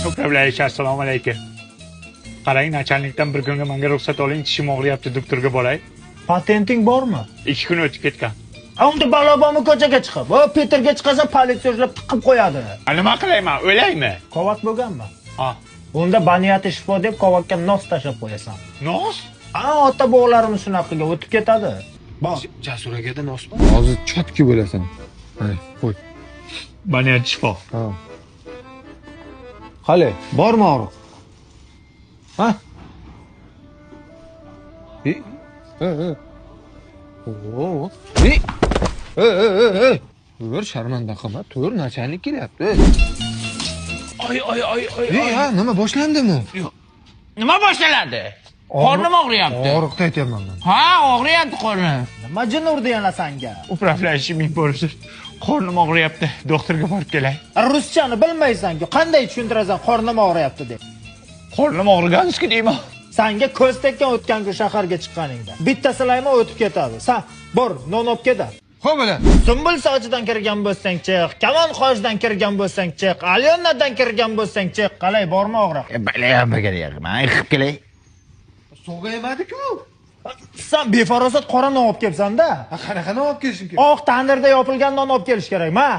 Управляющий, assalomu alaykum. Qarang, начальник dan bir kunga menga ruxsat oling, tishim og'riyapti, doktorga boray. Patenting bormi? 2 kun o'tib ketgan. Unda balo bormi ko'chaga chiqib? O, Peterga chiqasan, politsiya ushlab tiqib qo'yadi. Nima qilayman, o'laymi? Kovak bo'lganmi? Ha. Unda baniyati shifo deb kovakka nos tashlab qo'yasan. Nos? Ha, ota bobolarimiz shunaqa qilgan, o'tib ketadi. Bor. Jasur akada nos bor. Hozir chotki bo'lasan. Mana, qo'y. Baniyati shifo. Ha. Qali, bormi og'riq? Ha? Tur, sharmanda qilma, tur, начальник kelyapti. Oy, oy, oy, oy. Ha, nima boshlandimi? Yo'q. Nima boshlanadi? Qornim og'riyapti. Og'riqda aytyapman men. Ha, og'riyapti qornim. Nima jin urdi yana sanga? Управляющий ming bo'lsin. Qornim og'riyapti. Doktorga borib kelay. Ruschani bilmaysan-ku, qanday tushuntirasan qornim og'riyapti deb? Qornim og'riganski deyman. Sanga ko'z tekkan o'tgan kun shaharga chiqqaningda. Bitta silayma o'tib ketadi. San bor, non olib ket. Xo'p, bo'la. Sumbul sochidan kirgan bo'lsang chiq, Kamon qoshidan kirgan bo'lsang chiq, Alyonadan kirgan bo'lsang chiq. Qalay, bormi og'riq? Balayam man yiqib kelay. Sog'aymadi-ku. San befarosat qora non olib kelsan-da. Qanaqa non olib kelishim kerak? Oq tandirda yopilgan non olib kelish kerak, ma.